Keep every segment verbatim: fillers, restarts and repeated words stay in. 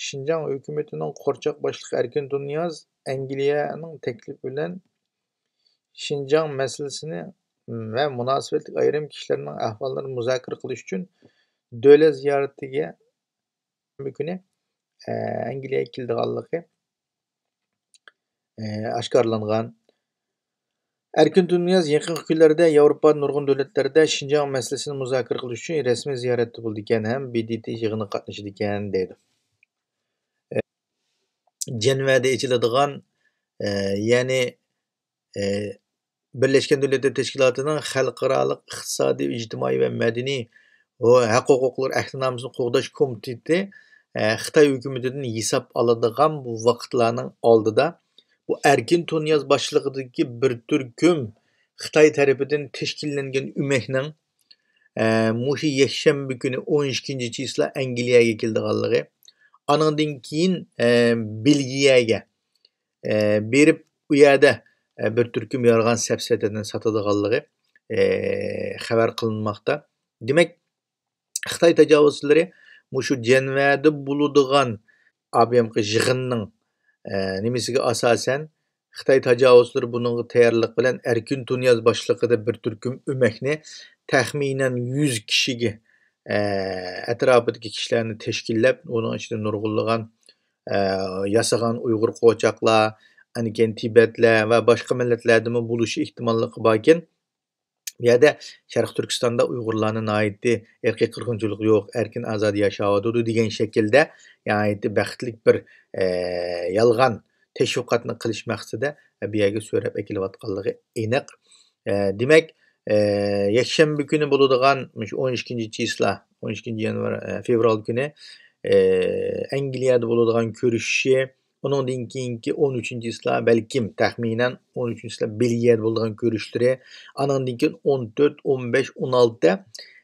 شىنجاڭ ھۆكۈمىتىنىڭ قورچاق باشلىقى ئەركىن تۇنىياز ئەنگلىيەنىڭ تەكلىپى بىلەن شىنجاڭ مەسىلىسىنى ۋە مۇناسىۋەتلىك ئايرىم كىشىلەرنىڭ ئەھۋاللىرىنى مۇزاكىرە قىلىش ئۈچۈن دۆلەت زىيارىتىگە كۈنى، ئە، ئەنگلىيەگە كېلىدىغانلىقى، ئە، ئاشكارىلانغان. ئەركىن تۇنىياز يېقىنقى كۈنلەردە ياۋروپا نۇرغۇن دۆلەتلەردە شىنجاڭ مەسىلىسىنى مۇزاكىرە قىلىش ئۈچۈن رەسمىي زىيارەتتە بولىدىكەن ھەم ب د ت يىغىنىغا قاتنىشىدىكەن دەيدۇ. ئە، جەنۋەدە ئېچىلىدىغان، ئە، يەنى، ئە، بىرلەشكەن دۆلەتلەر تەشكىلاتىنىڭ خەلقئارالىق ئىقتىسادىي، ئىجتىمائىي ۋە مەدەنىي ھو-، ھەق ھوقۇقلىرى ئەھدىنامىسىنى قوغداش كومىتېتى، ئە، خىتاي ھۆكۈمىتىدىن ھېساب ئالىدىغان بۇ ۋاقىتلارنىڭ ئالدىدا، بۇ ئەركىن تۇنىياز باشلىقىدىكى بىر تۈركۈم خىتاي تەرىپىدىن تەشكىللەنگەن ئۆمەكنىڭ، ئە، مۇشۇ يەكشەنبە كۈنى ئون ئىككىنچى چىسلا ئەنگلىيەگە كېلىدىغانلىقى، ئانىڭدىن كېيىن، ئە، بېلگىيەگە، ئە، بېرىپ، ئۇ يەردە، ئە، بىر تۈركۈم يالغان سەپسەتىنى ساتىدىغانلىقى، ئە، خەۋەر قىلىنماقتا. دېمەك، خىتاي تاجاۋۇزچىلىرى مۇشۇ جەنۋەدە بولىدىغان ئا ب م ق يىغىننىڭ، ئە، نېمىسىگە ئاساسەن، خىتاي تاجاۋۇزچىلىرى بۇنىڭغا تەييارلىق بىلەن ئەركىن تۇنىياز باشلىقىدا بىر تۈركۈم ئۆمەكنى تەخمىنەن يۈز كىشىگە، ئە، ئەتراپىدىكى كىشىلەرنى تەشكىللەپ، ئۇنىڭ ئىچىدە نۇرغۇنلىغان، ئە، ياسىغان ئۇيغۇر قوچاقلار، ئاندىن كېيىن تىبەتلەر ۋە باشقا مىللەتلەردىنمۇ بولۇشى ئېھتىماللىقى باركەن. بۇ يەردە شەرقىي تۈركىستاندا ئۇيغۇرلارنى ناھايىتى ئىرقىي قىرغىنچىلىق يوق، ئەركىن ئازادە ياشاۋاتىدۇ دېگەن شەكىلدە ناھايىتى بەختلىك بىر، ئە، يالغان تەشۋىقاتنى قىلىش مەقسىتىدە بۇ يەرگە سۆرەپ ئەكېلىۋاتقانلىقى ئېنىق. ئە، دېمەك، ئە، يەكشەنبە كۈنى بولىدىغان مۇشۇ ئون ئىككىنچى چىسلا، ئون ئىككىنچى يانۋار، ئە، فېۋرال كۈنى، ئە، ئەنگلىيەدە بولىدىغان كۆرۈشۈشى، ئۇنىڭدىن كېيىنكى ئون ئۈچىنچى چىسلا، بەلكىم تەخمىنەن ئون ئۈچىنچى چىسلا بېلگىيەدە بولىدىغان كۆرۈشلىرى، ئانىڭدىن كېيىن ئون تۆت، ئون بەش، ئون ئالتە،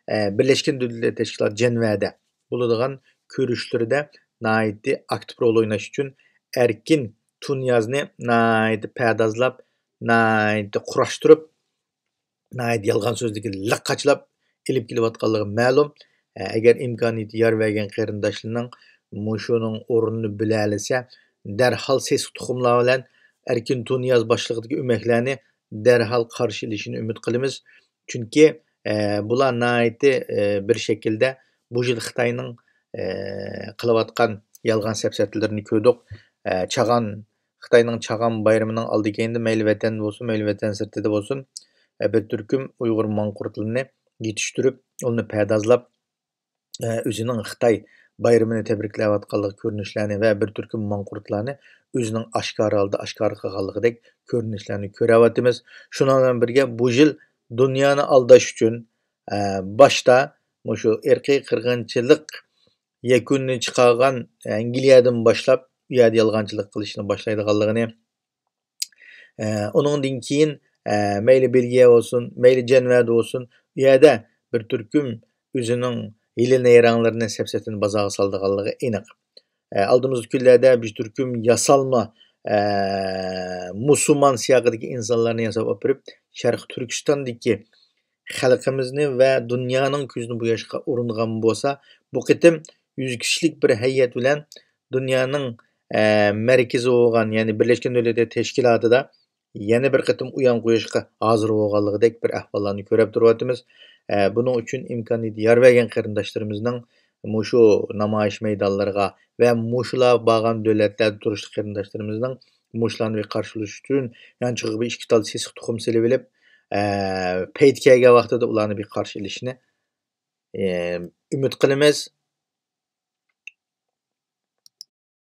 ئە، بىرلەشكەن دۆلەتلەر تەشكىلاتى جەنۋەدە بولىدىغان كۆرۈشلىرىدە ناھايىتى ئاكتىپ رول ئويناش ئۈچۈن ئەركىن تۇنىيازنى ناھايىتى پەدازلاپ، ناھايىتى قۇراشتۇرۇپ، ناھايىتى يالغان سۆزلىگىلى لىق قاچىلاپ ئېلىپ كېلىۋاتقانلىقى مەلۇم. ئەگەر ئىمكانىيىتى يار بەرگەن قېرىنداشلىرىنىڭ مۇشۇنىڭ ئورنىنى بىلەلىسە، دەرھال سېسىق تۇخۇملار بىلەن ئەركىن تۇنىياز باشلىقىدىكى ئۆمەكلەرنى دەرھال قارشى ئېلىشىنى ئۈمىد قىلىمىز. چۈنكى، ئە، بۇلار ناھايىتى، ئە، بىر شەكىلدە بۇ يىل خىتاينىڭ، ئە، قىلىۋاتقان يالغان سەپسەتىلىرىنى كۆردۇق. ئە، چاغان خىتاينىڭ چاغان بايرىمىنىڭ ئالدى كەينىدە مەيلى ۋەتەندە بولسۇن، مەيلى ۋەتەن سىرتىدا بولسۇن، بىر تۈركۈم ئۇيغۇر ماڭقۇرتلىرىنى يېتىشتۈرۈپ، ئۇلارنى پەدازلاپ، ئۆزىنىڭ خىتاي بايرىمىنى تەبرىكلەۋاتقانلىق كۆرۈنۈشلەرنى ۋە بىر تۈركۈم ماڭقۇرتلارنى ئۆزىنىڭ ئاشكارا ھالدا ئاشكارا قىلغانلىقىدەك كۆرۈنۈشلەرنى كۆرۈۋاتىمىز. شۇنىڭ بىلەن بىرگە، بۇ يىل دۇنيانى ئالداش ئۈچۈن، باشتا مۇشۇ ئىرقىي قىرغىنچىلىق يەكۈنىنى چىقارغان ئەنگلىيەدىن باشلاپ، ئۇ يەردە يالغانچىلىق قىلىشنى باشلايدىغانلىقىنى، ئە، ئۇنىڭدىن كېيىن، ئە، مەيلى بېلگىيە بولسۇن، مەيلى جەنۋەدە بولسۇن، ئۇ يەردە بىر تۈركۈم ئۆزىنىڭ ھىيلە نەيرەڭلىرىنى، سەپسەتىنى بازارغا سالىدىغانلىقى ئېنىق. ئە، ئالدىمىزدىكى كۈنلەردە بىر تۈركۈم ياسالما، ئە، مۇسۇلمان سىياقىدىكى ئىنسانلارنى ياساپ ئاپىرىپ، شەرقىي تۈركىستاندىكى خەلقىمىزنى ۋە دۇنيانىڭ كۆزىنى بوياشقا ئۇرۇنغان بولسا، بۇ قېتىم يۈز كىشىلىك بىر ھەيئەت بىلەن دۇنيانىڭ، ئە، مەركىزى بولغان، يەنى بىرلەشكەن دۆلەتلەر تەشكىلاتىدا يەنە بىر قېتىم ئۇيان قويۇشقا ھازىر بولغانلىقىدەك بىر ئەھۋاللارنى كۆرۈپ تۇرۇۋاتىمىز. ئە، بۇنىڭ ئۈچۈن ئىمكانىيىتى يار بەرگەن قېرىنداشلىرىمىزنىڭ مۇشۇ نامايىش مەيدانلىرىغا ۋە مۇشۇلار بارغان دۆلەتلەردە تۇرۇشلۇق قېرىنداشلىرىمىزنىڭ مۇشۇلارنى بىر قارشى ئېلىش ئۈچۈن يانچۇقىغا بىر ئىككى تال سېسىق تۇخۇم سېلىۋېلىپ، ئە، پەيتى كەلگەن ۋاقتىدا ئۇلارنى بىر قارشى ئېلىشىنى، ئە، ئۈمىد قىلىمىز.